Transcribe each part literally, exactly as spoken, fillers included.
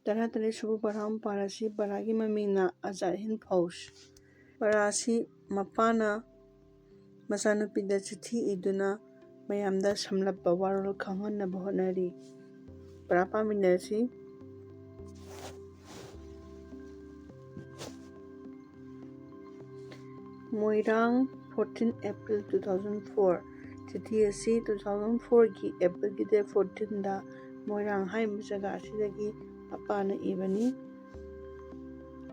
ꯇꯔꯥꯇꯔꯦꯠ ꯁꯨꯕ ꯄꯔꯥ ꯑꯃ ꯄꯥꯔꯁꯤ꯫ ꯄꯔꯥꯒꯤ ꯃꯃꯤꯡꯅ ꯑꯖꯥꯗ ꯍꯤꯟꯗ ꯐꯧꯖ꯫ ꯄꯔꯥ ꯑꯁꯤ ꯃꯄꯥꯅ ꯃꯆꯥꯅꯨꯄꯤꯗ ꯆꯤꯊꯤ ꯏꯗꯨꯅ ꯃꯌꯥꯝꯗ ꯁꯝꯂꯞꯄ ꯋꯥꯔꯣꯜ ꯈꯪꯍꯟꯅꯕ ꯍꯣꯠꯅꯔꯤ꯫ ꯄꯔꯥ ꯄꯥꯃꯤꯟꯅꯔꯁꯤ꯫ ꯃꯣꯏꯔꯥꯡ, fourteen April two thousand four꯫ ꯆꯤꯊꯤ ꯑꯁꯤ two thousand fourꯒꯤ Aprilꯒꯤ date fourteenꯗ ꯃꯣꯏꯔꯥꯡ ꯍꯥꯏꯔꯤꯕ ꯖꯒꯥ ꯑꯁꯤꯗꯒꯤ ꯃꯄꯥꯅ ꯏꯕꯅꯤ꯫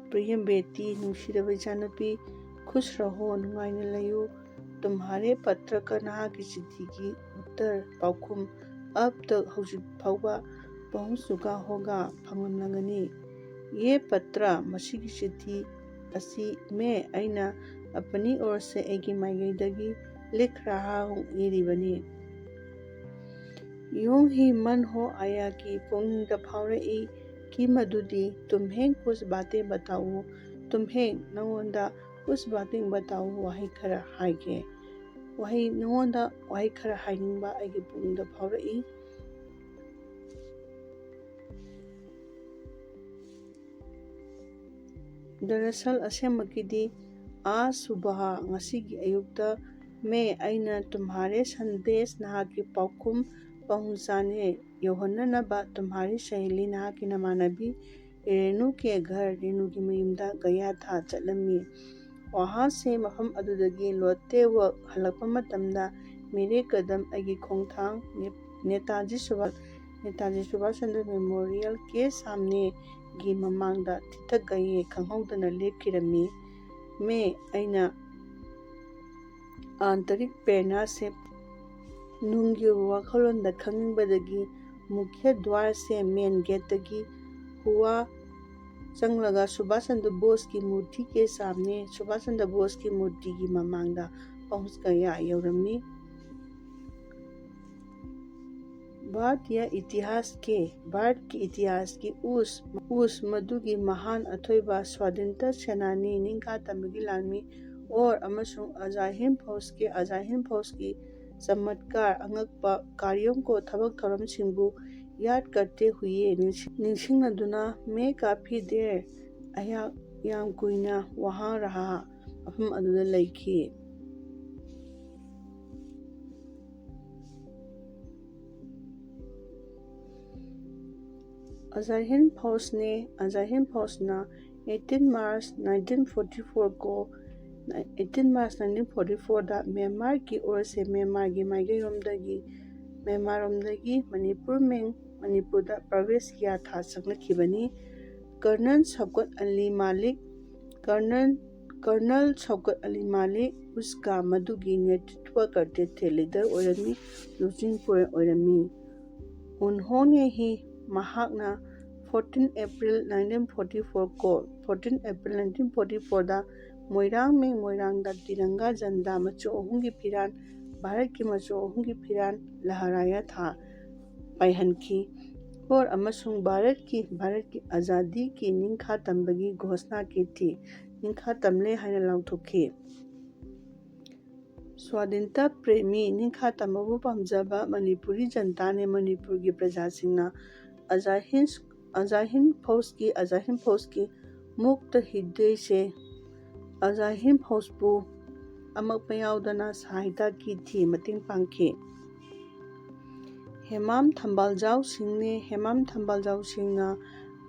ꯄ꯭ꯔꯤꯌ ꯕꯦꯇꯤ, ꯅꯨꯡꯁꯤꯔꯕ ꯏꯆꯥꯅꯨꯄꯤ, ꯈꯨꯁ ꯔꯍꯣ, ꯅꯨꯡꯉꯥꯏꯅ ꯂꯩꯌꯨ꯫ ꯇꯨꯝꯍꯥꯔꯦ ꯄꯇ꯭ꯔ ꯀ, ꯅꯍꯥꯛꯀꯤ ꯆꯤꯊꯤꯒꯤ ꯎꯠꯇꯔ, ꯄꯥꯎꯈꯨꯝ, ꯑꯕ ꯇꯛ, ꯍꯧꯖꯤꯛ ꯐꯥꯎꯕ, ꯄꯍꯨꯟꯆ ꯆꯨꯀꯥ ꯍꯣꯒꯥ, ꯐꯪꯂꯝꯂꯒꯅꯤ꯫ ꯌꯦ ꯄꯇ꯭ꯔ, ꯃꯁꯤꯒꯤ ꯆꯤꯊꯤ ꯑꯁꯤ, ꯃꯦ, ꯑꯩꯅ, ꯑꯄꯅꯤ ꯑꯣꯔ ꯁꯦ, ꯑꯩꯒꯤ ꯃꯥꯏꯀꯩꯗꯒꯤ, ꯂꯤꯈ ꯔꯍꯥ ꯍꯨꯡ, ꯏꯔꯤꯕꯅꯤ꯫ ꯌꯨꯡ ꯍꯤ ꯃꯟ ꯍꯣ ꯑꯥꯌꯥ ꯀꯤ, ꯄꯨꯛꯅꯤꯡꯗ ꯐꯥꯎꯔꯛꯏ, ꯀꯤ, ꯃꯗꯨꯗꯤ, ꯇꯨꯝꯍꯦꯡ ꯀꯨꯁ ꯕꯥꯇꯦ ꯕꯇꯥꯎ, ꯇꯨꯝꯍꯦꯡ, ꯅꯉꯣꯟꯗ, ꯀꯨꯁ ꯕꯥꯇꯦ ꯕꯇꯥꯎ, ꯋꯥꯍꯩ ꯈꯔ ꯍꯥꯏꯒꯦ꯫ ꯋꯥꯍꯩ, ꯅꯉꯣꯟꯗ ꯋꯥꯍꯩ ꯈꯔ ꯍꯥꯏꯅꯤꯡꯕ ꯑꯩꯒꯤ ꯄꯨꯛꯅꯤꯡꯗ ꯐꯥꯎꯔꯛꯏ꯫ ꯗꯔꯑꯁꯜ, ꯑꯁꯦꯡꯕꯒꯤꯗꯤ, ꯑꯥꯖ ꯁꯨꯕꯍ, ꯉꯁꯤꯒꯤ ꯑꯌꯨꯛꯇ, ꯃꯦ, ꯑꯩꯅ, ꯇꯨꯝꯍꯥꯔꯦ ꯁꯟꯗꯦꯁ, ꯅꯍꯥꯛꯀꯤ ꯄꯥꯎꯈꯨꯝ, ꯄꯍꯨꯟꯆꯥꯅꯦ, ꯌꯧꯍꯟꯅꯅꯕ, ꯇꯨꯝꯍꯥꯔꯤ ꯁꯍꯦꯂꯤ, ꯅꯍꯥꯛꯀꯤ ꯅꯃꯥꯟꯅꯕꯤ, ꯔꯦꯅꯨ ꯀꯦ ꯘꯔ, ꯔꯦꯅꯨꯒꯤ ꯃꯌꯨꯝꯗ, ꯒꯌꯥ ꯊꯥ, ꯆꯠꯂꯝꯃꯤ꯫ ꯋꯥꯍꯥ ꯁꯦ, ꯃꯐꯝ ꯑꯗꯨꯗꯒꯤ, ꯂꯣꯠꯇꯦ ꯋꯛ, ꯍꯜꯂꯛꯄ ꯃꯇꯝꯗ, ꯃꯦꯔꯦ ꯀꯗꯝ, ꯑꯩꯒꯤ ꯈꯣꯡꯊꯥꯡ, ꯅꯦ-, ꯅꯦꯇꯥꯖꯤ ꯁꯨꯚꯥꯁ, ꯅꯦꯇꯥꯖꯤ ꯁꯨꯚꯥꯁ ꯆꯟꯗ꯭ꯔ ꯃꯦꯃꯣꯔꯤꯌꯦꯜ ꯀꯦ ꯁꯥꯝꯅꯦꯒꯤ ꯃꯃꯥꯡꯗ ꯊꯤꯊꯛ ꯒꯌꯦ, ꯈꯪꯍꯧꯗꯅ ꯂꯦꯞꯈꯤꯔꯝꯃꯤ꯫ ꯃꯦ, ꯑꯩꯅ ꯑꯥꯟꯇꯔꯤꯛ ꯄ꯭ꯔꯦꯔꯅꯥ ꯁꯦ, ꯅꯨꯡꯒꯤ ꯑꯣꯏꯕ ꯋꯥꯈꯜꯂꯣꯟꯗ ꯈꯪꯅꯤꯡꯕꯗꯒꯤ ꯃꯨꯈ꯭ꯌ ꯗ꯭ꯋꯥꯔ ꯁꯦ, ꯃꯦꯟ ꯒꯦꯠꯇꯒꯤ ꯍꯨꯋꯥ ꯆꯪꯂꯒ ꯁꯨꯚꯥꯁ ꯆꯟꯗ꯭ꯔ ꯕꯣꯁꯀꯤ ꯃꯨꯔꯇꯤ ꯀꯦ ꯁꯥꯝꯅꯦ, ꯁꯨꯚꯥꯁ ꯆꯟꯗ꯭ꯔ ꯕꯣꯁꯀꯤ ꯃꯨꯔꯇꯤꯒꯤ ꯃꯃꯥꯡꯗ ꯄꯍꯨꯟꯆ ꯒꯌꯥ ꯌꯧꯔꯝꯃꯤ꯫ ꯚꯥꯔꯠ ꯌꯥ ꯏꯇꯤꯍꯥꯁ ꯀꯦ, ꯚꯥꯔꯠꯀꯤ ꯏꯇꯤꯍꯥꯁꯀꯤ ꯎꯁ, ꯎꯁ ꯃꯗꯨꯒꯤ ꯃꯍꯥꯟ ꯑꯊꯣꯏꯕ ꯁ꯭ꯋꯥꯙꯤꯟꯇ ꯁꯦꯅꯥꯅꯤ, ꯅꯤꯡꯈꯥ ꯇꯝꯕꯒꯤ ꯂꯥꯟꯃꯤ, ꯑꯣꯔ ꯑꯃꯁꯨꯡ ꯑꯖꯥꯗ ꯍꯤꯟꯗ ꯐꯧꯖꯀꯤ, ꯑꯖꯥꯗ ꯍꯤꯟꯗ ꯐꯧꯖꯀꯤ ꯆꯃꯠꯀꯥꯔ, ꯑꯉꯛꯄ ꯀꯥꯔꯌꯝ ꯀꯣ, ꯊꯕꯛ ꯊꯧꯔꯝꯁꯤꯡꯕꯨ ꯌꯥꯗ ꯀꯔꯇꯦ ꯍꯨꯌꯦ, ꯅꯤꯡꯁꯤꯡ- ꯅꯤꯡꯁꯤꯡꯅꯗꯨꯅ ꯃꯦ ꯀꯥꯐꯤ ꯗꯦꯔ, ꯑꯩꯍꯥꯛ ꯌꯥꯝ ꯀꯨꯏꯅ ꯋꯥꯍꯥ ꯔꯍꯥ, ꯃꯐꯝ ꯑꯗꯨꯗ ꯂꯩꯈꯤ꯫ ꯑꯖꯥꯍꯤꯟ ꯐꯧꯁꯅꯦ, ꯑꯖꯥꯍꯤꯟ ꯐꯧꯁꯅ eighteen March nineteen forty four ꯀꯣ eighteen March nineteen forty fourꯗ ꯃ꯭ꯌꯥꯟꯃꯥꯔꯒꯤ ꯑꯣꯔꯁꯦ ꯃ꯭ꯌꯥꯟꯃꯥꯔꯒꯤ ꯃꯥꯏꯀꯩꯔꯣꯝꯗꯒꯤ ꯃ꯭ꯌꯥꯟꯃꯥꯔꯔꯣꯝꯗꯒꯤ Manipur ꯃꯦꯡ ꯃꯅꯤꯄꯨꯔꯗ ꯄ꯭ꯔꯕꯦꯁ ꯀꯤꯌꯥ ꯊꯥ ꯆꯪꯂꯛꯈꯤꯕꯅꯤ꯫ ꯀꯔꯅꯜ ꯁꯧꯀꯠ ꯑꯂꯤ ꯃꯥꯂꯤꯛ, ꯀꯔꯅꯜ ꯀꯔꯅꯜ ꯁꯧꯀꯠ ꯑꯂꯤ ꯃꯥꯂꯤꯛ ꯎꯁꯀꯥ ꯃꯗꯨꯒꯤ ꯅꯦꯇ꯭ꯔꯤꯇ꯭ꯋ ꯀꯔꯇꯦ ꯊꯦ ꯂꯤꯗꯔ ꯑꯣꯏꯔꯝꯃꯤ, ꯂꯨꯆꯤꯡ ꯄꯨꯔꯦꯜ ꯑꯣꯏꯔꯝꯃꯤ꯫ ꯎꯟꯍꯣꯡꯉꯦ ꯍꯤ ꯃꯍꯥꯛꯅ fourteen April nineteen forty four ꯀꯣ fourteen April nineteen forty fourꯗ ꯃꯣꯏꯔꯥꯡ ꯃꯦꯡ ꯃꯣꯏꯔꯥꯡꯗ ꯇꯤꯔꯪꯒꯥ ꯖꯟꯗꯥ ꯃꯆꯨ ꯑꯍꯨꯝꯒꯤ ꯐꯤꯔꯥꯟ, ꯚꯥꯔꯠꯀꯤ ꯃꯆꯨ ꯑꯍꯨꯝꯒꯤ ꯐꯤꯔꯥꯟ ꯂꯍꯔꯥꯌꯥ ꯊꯥ ꯄꯥꯏꯍꯟꯈꯤ꯫ ꯀꯣꯔ ꯑꯃꯁꯨꯡ ꯚꯥꯔꯠꯀꯤ ꯚꯥꯔꯠꯀꯤ ꯑꯖꯥꯗꯤꯒꯤ ꯅꯤꯡꯈꯥ ꯇꯝꯕꯒꯤ ꯘꯣꯁꯅꯥ ꯀꯤ ꯊꯤ ꯅꯤꯡꯈꯥ ꯇꯝꯂꯦ ꯍꯥꯏꯅ ꯂꯥꯎꯊꯣꯛꯈꯤ꯫ ꯁ꯭ꯋꯥꯗꯤꯟꯇ ꯄ꯭ꯔꯦꯃꯤ ꯅꯤꯡꯈꯥ ꯇꯝꯕꯕꯨ ꯄꯥꯝꯖꯕ ꯃꯅꯤꯄꯨꯔꯤ ꯖꯟꯇꯥꯅꯦ꯫ ꯃꯅꯤꯄꯨꯔꯒꯤ ꯄ꯭ꯔꯖꯥꯁꯤꯡꯅ ꯑꯖꯥꯍꯤꯟ ꯑꯖꯥꯍꯤꯟ ꯐꯧꯖꯀꯤ ꯑꯖꯥꯍꯤꯟ ꯐꯧꯖꯀꯤ ꯃꯨꯛꯇ ꯍꯤꯗꯦꯁꯦ ꯑꯖꯥꯍꯤꯟ ꯐꯧꯖꯄꯨ ꯑꯃꯛꯄ ꯌꯥꯎꯗꯅ ꯁꯥꯍꯤꯇ꯭ꯌꯒꯤ ꯊꯤ ꯃꯇꯦꯡ ꯄꯥꯡꯈꯤ꯫ ꯍꯦꯃꯥꯝ ꯊꯝꯕꯥꯜꯖꯥꯎ ꯁꯤꯡꯅꯦ꯫ ꯍꯦꯃꯥꯝ ꯊꯝꯕꯥꯜꯖꯥꯎ ꯁꯤꯡꯅ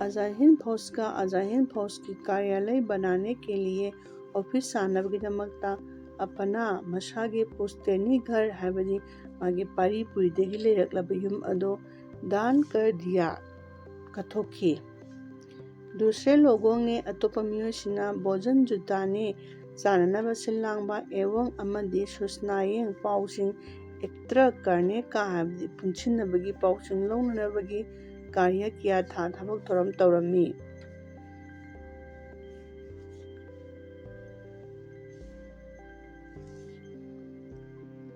ꯑꯖꯥꯍꯤꯟ ꯐꯧꯖꯀ ꯑꯖꯥꯍꯤꯟ ꯐꯧꯖꯀꯤ ꯀꯥꯔꯌꯥꯂꯌ ꯕꯅꯥꯅꯦ ꯀꯦ ꯂꯤꯌꯦ ꯑꯣꯐꯤꯁ ꯁꯥꯅꯕꯒꯤꯗꯃꯛꯇ ꯑꯄꯅꯥ ꯃꯁꯥꯒꯤ ꯄꯨꯁꯇꯦꯅꯤ ꯘꯔ ꯍꯥꯏꯕꯗꯤ ꯃꯥꯒꯤ ꯄꯥꯔꯤ ꯄꯨꯔꯤꯗꯒꯤ ꯂꯩꯔꯛꯂꯕ ꯌꯨꯝ ꯑꯗꯨ ꯗꯥꯟ ꯀꯔ ꯗꯤꯌꯥ ꯀꯠꯊꯣꯛꯈꯤ꯫ ꯗꯨꯁꯔꯦ ꯂꯣꯒꯣꯡꯅꯦ ꯑꯇꯣꯞꯄ ꯃꯤꯑꯣꯏꯁꯤꯡꯅ ꯚꯣꯖꯟ ꯖꯨꯇꯥꯅꯦ ꯆꯥꯅꯅꯕ ꯁꯤꯜ ꯂꯥꯡꯕ ꯑꯦꯋꯣꯡ ꯑꯃꯗꯤ ꯁꯨꯁꯅꯥꯌꯦꯡ ꯄꯥꯎꯁꯤꯡ ꯑꯦꯛꯇ꯭ꯔ ꯀꯔꯅꯦꯀꯥ ꯍꯥꯏꯕꯗꯤ ꯄꯨꯟꯁꯤꯟꯅꯕꯒꯤ ꯄꯥꯎꯁꯤꯡ ꯂꯧꯅꯅꯕꯒꯤ ꯀꯥꯔꯌ ꯀꯤꯌꯥ ꯊꯥ ꯊꯕꯛ ꯊꯧꯔꯝ ꯇꯧꯔꯝꯃꯤ꯫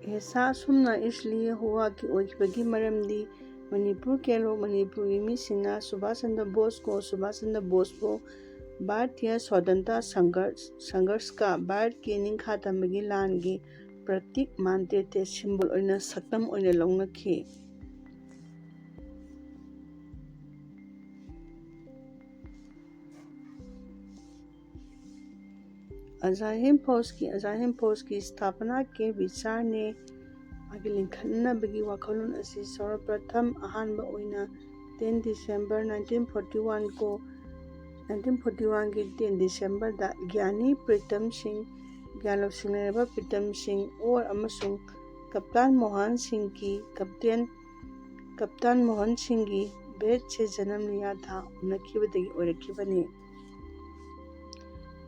ꯑꯦꯁꯥ ꯑꯁꯨꯝꯅ ꯏꯁꯂꯤꯌꯦ ꯍꯨꯋꯥꯀꯤ ꯑꯣꯏꯈꯤꯕꯒꯤ ꯃꯔꯝꯗꯤ ꯃꯅꯤꯄꯨꯔ ꯀꯦꯂꯣ ꯃꯅꯤꯄꯨꯔꯒꯤ ꯃꯤꯁꯤꯡꯅ ꯁꯨꯕꯥꯁ ꯆꯟꯗ꯭ꯔ ꯕꯣꯁ ꯀꯣ ꯁꯨꯕꯥꯁ ꯆꯟꯗ꯭ꯔ ꯕꯣꯁꯄꯨ ꯚꯥꯔꯇꯤꯌ ꯁ꯭ꯋꯥꯗꯟꯇ ꯁꯪꯘꯔꯁ ꯁꯪꯘꯔꯁꯀ ꯚꯥꯔꯠꯀꯤ ꯅꯤꯡꯈꯥ ꯇꯝꯕꯒꯤ ꯂꯥꯟꯒꯤ ꯄ꯭ꯔꯇꯤꯛ ꯃꯥꯟꯇꯦ ꯇꯦ ꯁꯤꯝꯕꯣꯜ ꯑꯣꯏꯅ ꯁꯛꯇꯝ ꯑꯣꯏꯅ ꯂꯧꯅꯈꯤ꯫ ꯑꯖꯥꯍꯤꯟ ꯐꯧꯖꯀꯤ ꯑꯖꯥꯍꯤꯟ ꯐꯧꯖꯀꯤ ꯁ꯭ꯊꯥꯄꯅꯥ ꯀꯦ ꯕꯤꯆꯥꯔꯅꯦ꯫ ꯃꯥꯒꯤ ꯂꯤꯡꯈꯠꯅꯅꯕꯒꯤ ꯋꯥꯈꯜꯂꯣꯟ ꯑꯁꯤ ꯁꯔꯕꯄ꯭ꯔꯊꯝ ꯑꯍꯥꯟꯕ ꯑꯣꯏꯅ ten December nineteen forty one ꯀꯣ nineteen forty one ꯒꯤ ten December ꯗ ꯒ꯭ꯌꯥꯅꯤ ꯄ꯭ꯔꯤꯇꯝ ꯁꯤꯡ, ꯒ꯭ꯌꯥꯟ ꯂꯧꯁꯤꯡ ꯂꯩꯔꯕ ꯄ꯭ꯔꯤꯇꯝ ꯁꯤꯡ ꯑꯣꯔ ꯑꯃꯁꯨꯡ ꯀꯞꯇꯥꯟ ꯃꯣꯍꯟ ꯁꯤꯡꯒꯤ ꯀꯞꯇꯦꯟ ꯀꯞꯇꯥꯟ ꯃꯣꯍꯟ ꯁꯤꯡꯒꯤ ꯕꯦꯠ ꯁꯦ ꯖꯅꯝ ꯂꯤꯌꯥ ꯊꯥ ꯎꯅꯈꯤꯕꯗꯒꯤ ꯑꯣꯏꯔꯛꯈꯤꯕꯅꯤ꯫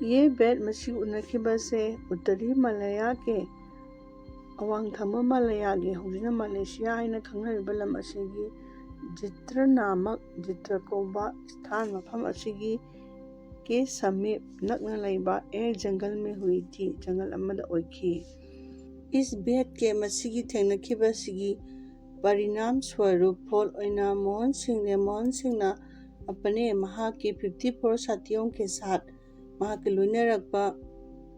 ꯌꯦ ꯕꯦꯠ ꯃꯁꯤ ꯎꯅꯈꯤꯕꯁꯦ ꯎꯠꯇꯔꯤ ꯃꯂꯌꯥꯒꯤ ꯑꯋꯥꯡ ꯊꯪꯕ ꯃꯂꯌꯥꯒꯤ, ꯍꯧꯖꯤꯛꯅ ꯃꯂꯦꯁꯤꯌꯥ ꯍꯥꯏꯅ ꯈꯪꯅꯔꯤꯕ ꯂꯝ ꯑꯁꯤꯒꯤ ꯖꯤꯇ꯭ꯔ ꯅꯥꯃꯛ, ꯖꯤꯇ꯭ꯔ ꯀꯧꯕ ꯁ꯭ꯊꯥꯟ ꯃꯐꯝ ꯑꯁꯤꯒꯤ ꯀꯦ ꯁꯃꯤꯞ ꯅꯛꯅ ꯂꯩꯕ ꯑꯦ ꯖꯪꯒꯜ ꯃꯦ ꯍꯨꯏ ꯊꯤ ꯖꯪꯒꯜ ꯑꯃꯗ ꯑꯣꯏꯈꯤ꯫ ꯏꯁ ꯕꯦꯠ ꯀꯦ ꯃꯁꯤꯒꯤ ꯊꯦꯡꯅꯈꯤꯕꯁꯤꯒꯤ ꯄꯔꯤꯅꯥꯝ ꯁ꯭ꯋꯔꯨꯞ ꯐꯣꯜ ꯑꯣꯏꯅ ꯃꯣꯍꯟ ꯁꯤꯡꯅꯦ꯫ ꯃꯣꯍꯟ ꯁꯤꯡꯅ ꯑꯄꯅꯦ ꯃꯍꯥꯛꯀꯤ fifty four ꯁꯥꯊꯤꯌꯣꯡ ꯀꯦ ꯁꯥꯠ ꯃꯍꯥꯛꯀꯤ ꯂꯣꯏꯅꯔꯛꯄ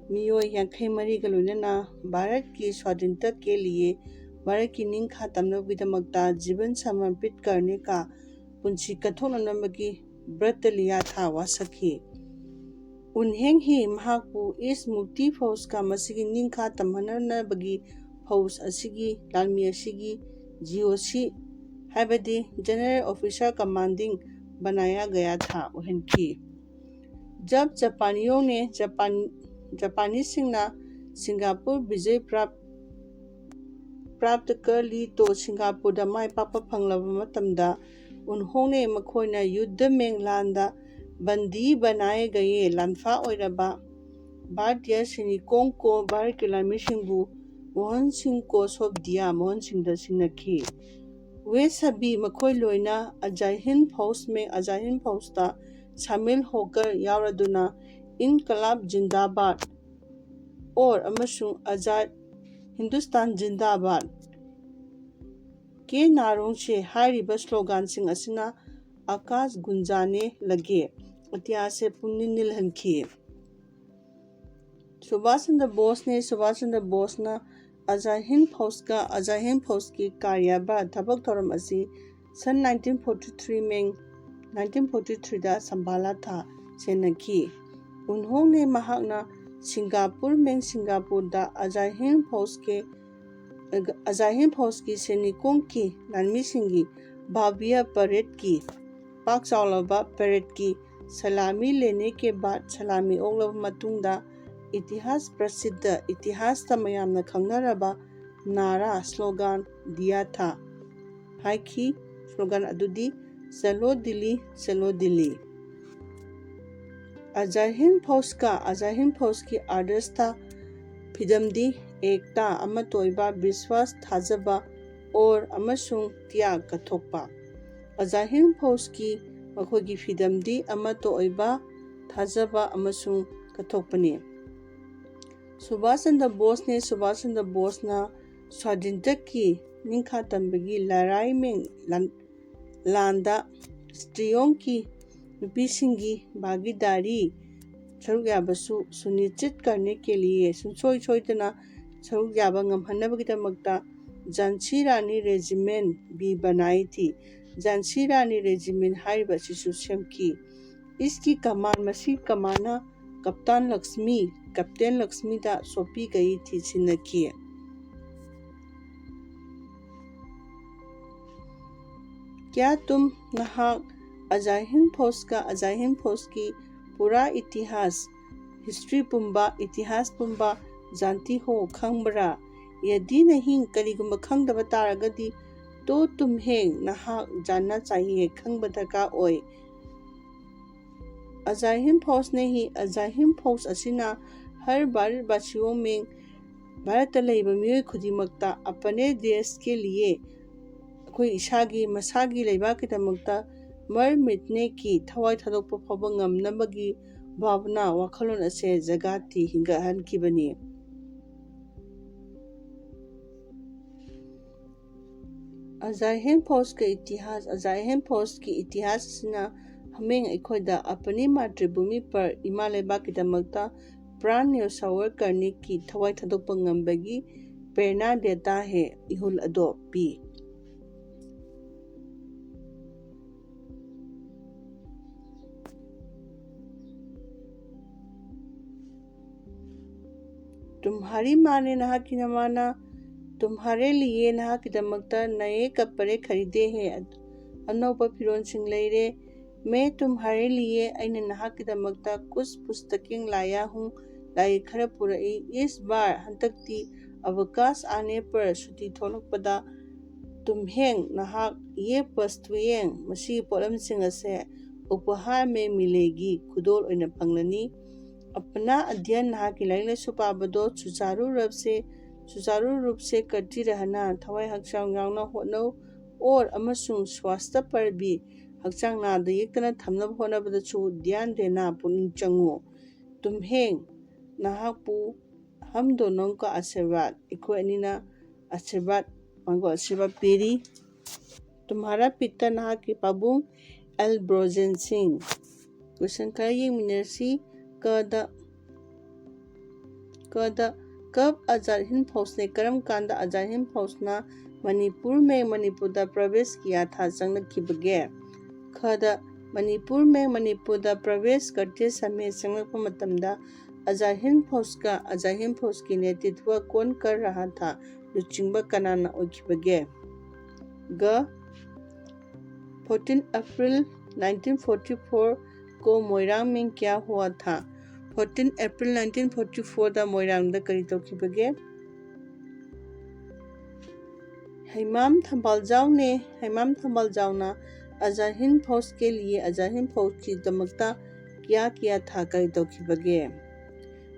ꯃꯤꯑꯣꯏ ꯌꯥꯡꯈꯩ ꯃꯔꯤꯒ ꯂꯣꯏꯅꯅ ꯚꯥꯔꯠꯀꯤ ꯁ꯭ꯋꯥꯙꯤꯟꯇ ꯀꯦ ꯂꯤꯌꯦ, ꯚꯥꯔꯠꯀꯤ ꯅꯤꯡꯈꯥ ꯇꯝꯅꯕꯒꯤꯗꯃꯛꯇ ꯖꯤꯕꯟ ꯁꯃꯔꯄꯤꯠ ꯀꯔꯅꯦ ꯀꯥ, ꯄꯨꯟꯁꯤ ꯀꯠꯊꯣꯛꯅꯅꯕꯒꯤ ꯕ꯭ꯔꯠꯇ ꯂꯤꯌꯥ ꯊꯥ ꯋꯥꯁꯛꯈꯤ꯫ ꯎꯟꯍꯦꯡ ꯍꯤ ꯃꯍꯥꯛꯄꯨ ꯏꯁ ꯃꯨꯛꯇꯤ ꯐꯧꯖꯀ ꯃꯁꯤꯒꯤ ꯅꯤꯡꯈꯥ ꯇꯝꯍꯟꯅꯅꯕꯒꯤ ꯐꯧꯖ ꯑꯁꯤꯒꯤ ꯂꯥꯟꯃꯤ ꯑꯁꯤꯒꯤ ꯖꯤ ꯑꯣ ꯁꯤ ꯍꯥꯏꯕꯗꯤ General Officer Commanding ꯕꯅꯥꯌꯥ ꯒꯌꯥ ꯊꯥ ꯑꯣꯏꯍꯟꯈꯤ꯫ ꯖꯕ ꯖꯄꯥꯅꯤꯌꯣꯡ ꯅꯦ ꯖꯄꯥꯟ ꯖꯄꯥꯅꯤꯁꯁꯤꯡꯅ ꯁꯤꯡꯒꯥꯄꯨꯔ ꯕꯤꯖꯣꯏ ꯄ꯭ꯔꯥꯞ ꯄ꯭ꯔꯥꯞꯇ ꯀꯔꯂꯤ ꯇꯣ ꯁꯤꯡꯒꯥꯄꯨꯔꯗ ꯃꯥꯏ ꯄꯥꯛꯄ ꯐꯪꯂꯕ ꯃꯇꯝꯗ ꯎꯟꯍꯣꯡꯅꯦ ꯃꯈꯣꯏꯅ ꯌꯨꯗ ꯃꯦꯡꯂꯥꯟꯗ ꯕꯟꯗꯤ ꯕꯅꯥꯌꯦ ꯒꯌꯦ ꯂꯥꯟꯐꯥ ꯑꯣꯏꯔꯕ ꯚꯥꯔꯇꯤꯌꯥ ꯁꯤꯅꯤ ꯀꯣꯡ ꯀꯣ ꯚꯥꯔꯠꯀꯤ ꯂꯥꯟꯃꯤꯁꯤꯡꯕꯨ ꯃꯣꯍꯟ ꯁꯤꯡ ꯀꯣ ꯁꯣꯞ ꯗꯤꯌꯥ ꯃꯣꯍꯟ ꯁꯤꯡꯗ ꯁꯤꯟꯅꯈꯤ꯫ ꯋꯦ ꯁꯕꯤ ꯃꯈꯣꯏ ꯂꯣꯏꯅ ꯑꯖꯥꯍꯤꯟ ꯐꯧꯖ ꯃꯦ ꯑꯖꯥꯍꯤꯟ ꯐꯧꯖꯇ ꯁꯥꯃꯤꯜ ꯍꯣꯀꯔ ꯌꯥꯎꯔꯗꯨꯅ ꯏꯟꯀꯂꯥꯕ ꯖꯤꯟꯗꯥꯕꯥꯗ ꯑꯣꯔ ꯑꯃꯁꯨꯡ ꯑꯖꯥꯗ ꯍꯤꯟꯗꯨꯁꯇꯥꯟ ꯖꯤꯟꯗꯥꯕꯥꯗ ꯀꯦ ꯅꯥꯔꯣꯡꯁꯦ ꯍꯥꯏꯔꯤꯕ ꯁ꯭ꯂꯣꯒꯥꯟꯁꯤꯡ ꯑꯁꯤꯅ ꯑꯀꯥꯁ ꯒꯨꯟꯖꯥꯅꯦ ꯂꯒꯦ ꯑꯇꯤꯌꯥꯁꯦ ꯄꯨꯝꯅꯤꯜ ꯅꯤꯜꯍꯟꯈꯤ꯫ ꯁꯨꯚꯥꯁ ꯆꯟꯗ꯭ꯔ ꯕꯣꯁꯅꯦ꯫ ꯁꯨꯚꯥꯁ ꯆꯟꯗ꯭ꯔ ꯕꯣꯁꯅ ꯑꯖꯥꯍꯤꯟ ꯐꯧꯖꯀ ꯑꯖꯥꯍꯤꯟ ꯐꯧꯖꯀꯤ ꯀꯥꯔꯌꯥꯕ ꯊꯕꯛ ꯊꯧꯔꯝ ꯑꯁꯤ ꯁꯟ nineteen forty three ꯃꯦꯡ nineteen forty three ꯗ ꯁꯝꯚꯥꯂꯥ ꯊꯥ ꯁꯦꯟꯅꯈꯤ꯫ ꯎꯟꯍꯣꯡꯅꯦ ꯃꯍꯥꯛꯅ सिंगापुर में सिंगापुरꯗ ꯑꯖꯥꯏ ꯍꯤꯟꯗ ꯐꯧꯖꯀꯤ ꯑꯖꯥꯏ ꯍꯤꯟꯗ ꯐꯧꯖꯀꯤ ꯁꯩꯅꯤꯀꯣꯡꯒꯤ ꯂꯥꯟꯃꯤꯁꯤꯡꯒꯤ ꯚꯥꯕꯤꯌꯥ ꯄꯔꯦꯗꯀꯤ ꯄꯥꯛ ꯆꯥꯎꯂꯕ ꯄꯔꯦꯗꯀꯤ ꯁꯂꯥꯃꯤ ꯂꯦꯅꯦ ꯀꯦ ꯕꯥꯗ, ꯁꯂꯥꯃꯤ ꯑꯣꯛꯂꯕ ꯃꯇꯨꯡꯗ, ꯏꯇꯤꯍꯥꯁ ꯄ꯭ꯔꯁꯤꯗ, ꯏꯇꯤꯍꯥꯁꯇ ꯃꯌꯥꯝꯅ ꯈꯪꯅꯔꯕ ꯅꯥꯔꯥ, ꯁ꯭ꯂꯣꯒꯥꯟ ꯗꯤꯌꯥ ꯊꯥ ꯍꯥꯏꯈꯤ꯫ ꯁ꯭ꯂꯣꯒꯥꯟ ꯑꯗꯨꯗꯤ "ꯆꯂꯣ ꯗꯤꯜꯂꯤ, ꯆꯂꯣ ꯗꯤꯜꯂꯤ"꯫ ꯑꯖꯥꯏ ꯍꯤꯟꯗ ꯐꯧꯖꯀ ꯑꯖꯥꯏ ꯍꯤꯟꯗ ꯐꯧꯖꯀꯤ ꯑꯥꯗꯔꯁꯇ ꯐꯤꯗꯝꯗꯤ ꯑꯦꯛꯇꯥ, ꯑꯃꯠꯇ ꯑꯣꯏꯕ, ꯕꯤꯁ꯭ꯋꯥꯁ, ꯊꯥꯖꯕ, ꯑꯣꯔ ꯑꯃꯁꯨꯡ ꯇ꯭ꯌꯥꯒ ꯀꯠꯊꯣꯛꯄ꯫ ꯑꯖꯥꯏ ꯍꯤꯟꯗ ꯐꯧꯖꯀꯤ ꯃꯈꯣꯏꯒꯤ ꯐꯤꯗꯝꯗꯤ ꯑꯃꯠꯇ ꯑꯣꯏꯕ, ꯊꯥꯖꯕ ꯑꯃꯁꯨꯡ ꯀꯠꯊꯣꯛꯄꯅꯤ꯫ ꯁꯨꯚꯥꯁ ꯆꯟꯗ꯭ꯔ ꯕꯣꯁꯅꯦ꯫ ꯁꯨꯚꯥꯁ ꯆꯟꯗ꯭ꯔ ꯕꯣꯁꯅ ꯁ꯭ꯋꯥꯙꯤꯟꯇꯀꯤ ꯅꯤꯡꯈꯥ ꯇꯝꯕꯒꯤ ꯂꯔꯥꯏꯃꯦꯡ ꯂꯥꯟ-, ꯂꯥꯟꯗ ꯁ꯭ꯇ꯭ꯔꯤꯌꯣꯡꯒꯤ ꯅꯨꯄꯤꯁꯤꯡꯒꯤ ꯚꯥꯒꯤꯗꯥꯔꯤ ꯁꯔꯨꯛ ꯌꯥꯕꯁꯨ ꯁꯨꯅꯤꯆꯤꯠ ꯀꯔꯅꯦ ꯀꯦ ꯂꯤꯌꯦ, ꯁꯨꯡꯁꯣꯏ ꯁꯣꯏꯗꯅ ꯁꯔꯨꯛ ꯌꯥꯕ ꯉꯝꯍꯟꯅꯕꯒꯤꯗꯃꯛꯇ ꯖꯥꯟꯁꯤ ꯔꯥꯅꯤ ꯔꯦꯖꯤꯃꯦꯟ ꯕꯤ ꯕꯅꯥꯏ ꯊꯤ꯫ ꯖꯥꯟꯁꯤ ꯔꯥꯅꯤ ꯔꯦꯖꯤꯃꯦꯟ ꯍꯥꯏꯔꯤꯕ ꯑꯁꯤꯁꯨ ꯁꯦꯝꯈꯤ꯫ ꯏꯁꯀꯤ ꯀꯃꯥꯟ, ꯃꯁꯤ ꯀꯃꯥꯟꯅ ꯀꯞꯇꯥꯟ ꯂꯛꯁꯃꯤ, ꯀꯦꯞꯇꯦꯟ ꯂꯛꯁꯃꯤꯗ ꯁꯣꯄꯤ ꯒꯌꯤ ꯊꯤ ꯁꯤꯟꯅꯈꯤ꯫ ꯀ꯭ꯌꯥ ꯇꯨꯝ, ꯅꯍꯥꯛ ꯑꯖꯥꯏ ꯍꯤꯟꯗ ꯐꯧꯖꯀ ꯑꯖꯥꯏ ꯍꯤꯟꯗ ꯐꯧꯖꯀꯤ ꯄꯨꯔꯥ ꯏꯇꯤꯍꯥꯁ, ꯍꯤꯁꯇ꯭ꯔꯤ ꯄꯨꯝꯕ, ꯏꯇꯤꯍꯥꯁ ꯄꯨꯝꯕ ꯖꯥꯟꯇꯤ ꯍꯣ, ꯈꯪꯕ꯭ꯔꯥ? ꯌꯗꯤ ꯅꯍꯤꯡ, ꯀꯔꯤꯒꯨꯝꯕ ꯈꯪꯗꯕ ꯇꯥꯔꯒꯗꯤ, ꯇꯣ ꯇꯨꯝꯍꯦꯡ, ꯅꯍꯥꯛ ꯖꯥꯟꯅ ꯆꯥꯍꯤꯌꯦ, ꯈꯪꯕ ꯗꯔꯀꯥꯔ ꯑꯣꯏ꯫ ꯑꯖꯥꯏ ꯍꯤꯟꯗ ꯐꯧꯖ ꯅꯍꯤ, ꯑꯖꯥꯏ ꯍꯤꯟꯗ ꯐꯧꯖ ꯑꯁꯤꯅ ꯍꯔ ꯚꯥꯔꯠ ꯚꯥꯁꯤꯌꯣ ꯃꯦꯡ, ꯚꯥꯔꯠꯇ ꯂꯩꯕ ꯃꯤꯑꯣꯏ ꯈꯨꯗꯤꯡꯃꯛꯇ ꯑꯄꯅꯦ ꯗꯦꯁ ꯀꯦ ꯂꯤꯌꯦ, ꯑꯩꯈꯣꯏ ꯏꯁꯥꯒꯤ, ꯃꯁꯥꯒꯤ ꯂꯩꯕꯥꯛꯀꯤꯗꯃꯛꯇ ꯃꯔ ꯃꯤꯠꯅꯦ ꯀꯤ, ꯊꯋꯥꯏ ꯊꯥꯗꯣꯛꯄ ꯐꯥꯎꯕ ꯉꯝꯅꯕꯒꯤ ꯚꯥꯕꯅꯥ, ꯋꯥꯈꯜꯂꯣꯟ ꯑꯁꯦ ꯖꯒꯥ ꯊꯤ ꯍꯤꯡꯒꯠꯍꯟꯈꯤꯕꯅꯤ꯫ ꯑꯖꯥꯏ ꯍꯤꯟꯗ ꯐꯧꯖꯀꯤ ꯏꯇꯤꯍꯥꯁ꯫ ꯑꯖꯥꯏ ꯍꯤꯟꯗ ꯐꯧꯖꯀꯤ ꯏꯇꯤꯍꯥꯁ ꯑꯁꯤꯅ ꯍꯥꯃꯦꯡ ꯑꯩꯈꯣꯏꯗ ꯑꯄꯅꯤ ꯃꯥꯇ꯭ꯔꯤꯚꯨꯃꯤ ꯄꯔ, ꯏꯃꯥ ꯂꯩꯕꯥꯛꯀꯤꯗꯃꯛꯇ ꯄ꯭ꯔꯥꯟ ꯅ꯭ꯌꯣꯁꯥꯋꯔ ꯀꯔꯅꯤꯛꯀꯤ, ꯊꯋꯥꯏ ꯊꯥꯗꯣꯛꯄ ꯉꯝꯕꯒꯤ ꯄ꯭ꯔꯦꯔꯅꯥ ꯗꯦꯇꯥ ꯍꯦ, ꯏꯍꯨꯜ ꯑꯗꯣ ꯄꯤ꯫ ꯇꯨꯝꯍꯥꯔꯤ ꯃꯥꯅꯦ, ꯅꯍꯥꯛꯀꯤ ꯅꯃꯥꯅ꯫ ꯇꯨꯝꯍꯥꯔꯦ ꯂꯤꯌꯦ, ꯅꯍꯥꯛꯀꯤꯗꯃꯛꯇ ꯅꯌꯦ ꯀꯄꯔꯦ ꯈꯔꯤꯗꯦ ꯍꯦ, ꯑꯅꯧꯕ ꯐꯤꯔꯣꯜꯁꯤꯡ ꯂꯩꯔꯦ꯫ ꯃꯦ ꯇꯨꯝꯍꯥꯔꯦ ꯂꯤꯌꯦ, ꯑꯩꯅ ꯅꯍꯥꯛꯀꯤꯗꯃꯛꯇ ꯀꯨꯁ ꯄꯨꯁꯇꯀꯤꯡ ꯂꯥꯌꯥ ꯍꯨꯡ, ꯂꯥꯏꯔꯤꯛ ꯈꯔ ꯄꯨꯔꯛꯏ꯫ ꯏꯁ ꯕꯥꯔ, ꯍꯟꯗꯛꯇꯤ ꯑꯕꯀꯥꯁ ꯑꯥꯅꯦ ꯄꯔ, ꯁꯨꯇꯤ ꯊꯣꯛꯂꯛꯄꯗ꯫ ꯇꯨꯝꯍꯦꯡ, ꯅꯍꯥꯛ ꯌꯦ ꯄꯁꯇꯨꯌꯦꯡ, ꯃꯁꯤꯒꯤ ꯄꯣꯠꯂꯝꯁꯤꯡ ꯑꯁꯦ ꯎꯄꯍꯥꯔ ꯃꯦ ꯃꯤꯂꯦꯒꯤ, ꯈꯨꯗꯣꯜ ꯑꯣꯏꯅ ꯐꯪꯂꯅꯤ꯫ ꯑꯄꯅꯥ ꯑꯙ꯭ꯌꯟ, ꯅꯍꯥꯛꯀꯤ ꯂꯥꯏꯔꯤꯛ ꯂꯥꯏꯁꯨ ꯄꯥꯕꯗꯣ ꯁꯨꯆꯥꯔꯨ ꯔꯨꯞꯁꯦ, ꯁꯨꯆꯥꯔꯨ ꯔꯨꯞꯁꯦ ꯀꯔꯇꯤ ꯔꯍꯅꯥ, ꯊꯋꯥꯏ ꯍꯛꯆꯥꯡ ꯌꯥꯎꯅ ꯍꯣꯠꯅꯧ꯫ ꯑꯣꯔ, ꯑꯃꯁꯨꯡ ꯁ꯭ꯋꯥꯁꯇ ꯄꯔꯕꯤ, ꯍꯛꯆꯥꯡ ꯅꯥꯗ ꯌꯦꯛꯇꯅ ꯊꯝꯅꯕ ꯍꯣꯠꯅꯕꯗꯁꯨ ꯙ꯭ꯌꯥꯟ ꯗꯦꯅꯥ, ꯄꯨꯛꯅꯤꯡ ꯆꯪꯉꯨ꯫ ꯇꯨꯝꯍꯦꯡ, ꯅꯍꯥꯛꯄꯨ ꯍꯝ ꯗꯣꯅꯣꯡ ꯀ ꯑꯥꯁꯤꯔꯕꯥꯗ, ꯑꯩꯈꯣꯏ ꯑꯅꯤꯅ ꯑꯥꯁꯤꯔꯕꯥꯗ, ꯃꯥꯒꯣ ꯑꯥꯁꯤꯔꯕꯥꯗ ꯄꯤꯔꯤ꯫ ꯇꯨꯝꯍꯥꯔꯥ ꯄꯤꯇꯥ, ꯅꯍꯥꯛꯀꯤ ꯄꯥꯕꯨꯡ ꯑꯦꯜ ꯕ꯭ꯔꯣꯖꯦꯟ ꯁꯤꯡ꯫ ꯀꯣꯏꯁꯟ ꯈꯔ ꯌꯦꯡꯃꯤꯟꯅꯔꯁꯤ꯫ ꯀꯗ, ꯀꯗ, ꯀꯕ ꯑꯖꯥꯗ ꯍꯤꯟꯗ ꯐꯧꯖꯅꯦ, ꯀꯔꯝ ꯀꯥꯟꯗ ꯑꯖꯥꯗ ꯍꯤꯟꯗ ꯐꯧꯖꯅ ꯃꯅꯤꯄꯨꯔ ꯃꯦ ꯃꯅꯤꯄꯨꯔꯗ ꯄ꯭ꯔꯕꯦꯁ ꯀꯤꯌꯥ ꯊꯥ, ꯆꯪꯂꯛꯈꯤꯕꯒꯦ? ꯈꯗ, ꯃꯅꯤꯄꯨꯔ ꯃꯦ ꯃꯅꯤꯄꯨꯔꯗ ꯄ꯭ꯔꯕꯦꯁ ꯀꯔꯇꯦ ꯁꯃꯦ, ꯆꯪꯂꯛꯄ ꯃꯇꯝꯗ ꯑꯖꯥꯗ ꯍꯤꯟꯗ ꯐꯧꯖꯀ, ꯑꯖꯥꯗ ꯍꯤꯟꯗ ꯐꯧꯖꯀꯤ ꯅꯦꯇꯤꯊ꯭ꯋ ꯀꯣꯟ ꯀꯔ ꯔꯍꯥ ꯊꯥ, ꯂꯨꯆꯤꯡꯕ ꯀꯅꯥꯅ ꯑꯣꯏꯈꯤꯕꯒꯦ? ꯒ, fourteen April nineteen forty four को मोइरांग में क्या हुआ था? Fourteen April nineteen forty four ꯗ ꯃꯣꯏꯔꯥꯡꯗ ꯀꯔꯤ ꯇꯧꯈꯤꯕꯒꯦ? ꯍꯩꯃꯥꯝ ꯊꯝꯕꯥꯜꯖꯥꯎꯅꯦ, ꯍꯩꯃꯥꯝ ꯊꯝꯕꯥꯜꯖꯥꯎꯅ ꯑꯖꯥꯗ ꯍꯤꯟꯗ ꯐꯧꯖꯀꯤ ꯂꯤꯌꯦ, ꯑꯖꯥꯗ ꯍꯤꯟꯗ ꯐꯧꯖꯀꯤꯗꯃꯛꯇ ꯀꯤꯌꯥ ꯀꯤꯌꯥ ꯊꯥ, ꯀꯔꯤ ꯇꯧꯈꯤꯕꯒꯦ?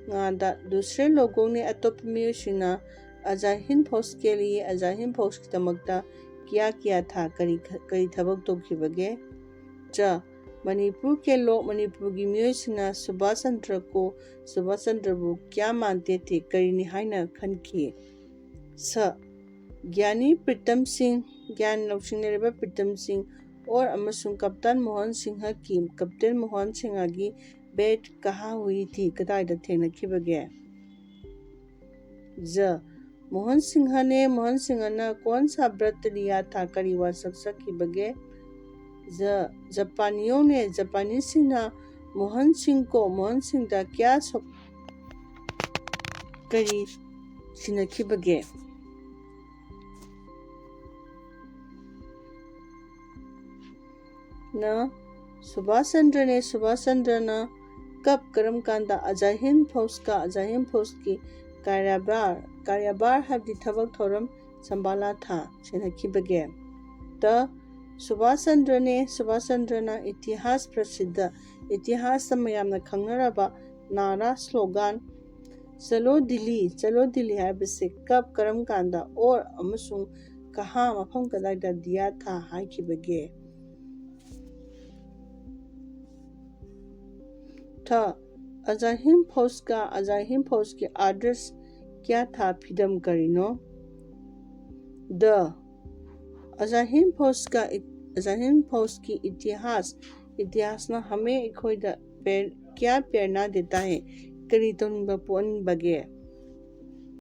ꯉꯥꯗ, ꯗꯨꯁꯔꯦ ꯂꯣꯒꯣꯡꯅꯦ, ꯑꯇꯣꯞꯄ ꯃꯤꯑꯣꯏꯁꯤꯡꯅ ꯑꯖꯥꯗ ꯍꯤꯟꯗ ꯐꯧꯖꯀꯤ ꯂꯤꯌꯦ, ꯑꯖꯥꯗ ꯍꯤꯟꯗ ꯐꯧꯖꯀꯤꯗꯃꯛꯇ ꯀꯤꯌꯥ ꯀꯤꯌꯥ ꯊꯥ, ꯀꯔꯤ ꯀꯔꯤ ꯊꯕꯛ ꯇꯧꯈꯤꯕꯒꯦ? ꯆ, ꯃꯅꯤꯄꯨꯔ ꯀꯦ ꯂꯣꯛ, ꯃꯅꯤꯄꯨꯔꯒꯤ ꯃꯤꯑꯣꯏꯁꯤꯡꯅ ꯁꯨꯚꯥꯁ ꯆꯟꯗ꯭ꯔ ꯀꯣ, ꯁꯨꯚꯥꯁ ꯆꯟꯗ꯭ꯔꯕꯨ ꯀꯌꯥ ꯃꯥꯟꯇꯦ ꯊꯦ, ꯀꯔꯤꯅꯤ ꯍꯥꯏꯅ ꯈꯟꯈꯤ? ꯁ, ꯒ꯭ꯌꯥꯅꯤ ꯄ꯭ꯔꯤꯇꯝ ꯁꯤꯡ, ꯒ꯭ꯌꯥꯟ ꯂꯧꯁꯤꯡ ꯂꯩꯔꯕ ꯄ꯭ꯔꯤꯇꯝ ꯁꯤꯡ ꯑꯣꯔ ꯑꯃꯁꯨꯡ ꯀꯞꯇꯥꯟ ꯃꯣꯍꯟ ꯁꯤꯡꯍꯀꯤ, ꯀꯞꯇꯦꯟ ꯃꯣꯍꯟ ꯁꯤꯡꯍꯒꯤ ꯕꯦꯠ ꯀꯍꯥ ꯍꯨꯏ ꯊꯤ, ꯀꯗꯥꯏꯗ ꯊꯦꯡꯅꯈꯤꯕꯒꯦ? ꯖ, ꯃꯣꯍꯟ ꯁꯤꯡꯍꯅꯦ, ꯃꯣꯍꯟ ꯁꯤꯡꯍꯅ ꯀꯣꯟ ꯁꯥ ꯕ꯭ꯔꯠ ꯂꯤꯌꯥ ꯊꯥ, ꯀꯔꯤ ꯋꯥꯁꯛ ꯁꯛꯈꯤꯕꯒꯦ? ꯖ, ꯖꯄꯥꯅꯤꯌꯣꯡꯅꯦ, ꯖꯄꯥꯅꯤꯁꯁꯤꯡꯅ ꯃꯣꯍꯟ ꯁꯤꯡ ꯀꯣ, ꯃꯣꯍꯟ ꯁꯤꯡꯗ ꯀꯌꯥ ꯁꯣꯛ ꯀꯔꯤ ꯁꯤꯟꯅꯈꯤꯕꯒꯦ? ꯅ ꯁꯨꯚꯥꯁ ꯆꯟꯗ꯭ꯔꯅꯦ, ꯁꯨꯚꯥꯁ ꯆꯟꯗ꯭ꯔꯅ ꯀꯞ ꯀꯔꯝ ꯀꯥꯟꯗ ꯑꯖꯥꯍꯤꯟ ꯐꯧꯖꯀ, ꯑꯖꯥꯍꯤꯟ ꯐꯧꯖꯀꯤ ꯀꯥꯔꯌꯥꯕꯥꯔ, ꯀꯥꯔꯌꯥꯕꯥꯔ ꯍꯥꯏꯕꯗꯤ ꯊꯕꯛ ꯊꯧꯔꯝ, ꯁꯝꯕꯥꯂꯥ ꯊꯥ ꯁꯤꯟꯅꯈꯤꯕꯒꯦ? ꯇ ꯁꯨꯚꯥꯁ ꯆꯟꯗ꯭ꯔꯅꯦ, ꯁꯨꯚꯥꯁ ꯆꯟꯗ꯭ꯔꯅ ꯏꯇꯤꯍꯥꯁ ꯄ꯭ꯔꯁꯤꯗ, ꯏꯇꯤꯍꯥꯁꯇ ꯃꯌꯥꯝꯅ ꯈꯪꯅꯔꯕ ꯅꯥꯔꯥ ꯁ꯭ꯂꯣꯒꯥꯟ "ꯆꯂꯣ ꯗꯤꯜꯂꯤ, ꯆꯂꯣ ꯗꯤꯜꯂꯤ" ꯍꯥꯏꯕꯁꯤ ꯀꯞ ꯀꯔꯝ ꯀꯥꯟꯗ ꯑꯣꯔ ꯑꯃꯁꯨꯡ ꯀꯍꯥ, ꯃꯐꯝ ꯀꯗꯥꯏꯗ, ꯗꯤꯌꯥ ꯊꯥ ꯍꯥꯏꯈꯤꯕꯒꯦ? ꯊ ꯑꯖꯥꯍꯤꯟ ꯐꯧꯖꯀ, ꯑꯖꯥꯍꯤꯟ ꯐꯧꯖꯀꯤ ꯑꯥꯗꯔꯁ ꯀꯌꯥ ꯊꯥ ꯐꯤꯗꯝ ꯀꯔꯤꯅꯣ? ꯗ ꯑꯖꯥꯍꯤꯟ ꯐꯧꯖꯀ, ꯑꯖꯥꯍꯤꯟ ꯐꯧꯖꯀꯤ ꯏꯇꯤꯍꯥꯁ, ꯏꯇꯤꯍꯥꯁꯅ ꯍꯃꯦ ꯑꯩꯈꯣꯏꯗ ꯄꯦꯔ-, ꯀꯌꯥ ꯄꯦꯔꯅꯥ ꯗꯦꯇꯥ ꯍꯦ, ꯀꯔꯤ ꯇꯧꯅꯤꯡꯕ ꯄꯣꯛꯍꯟꯕꯒꯦ?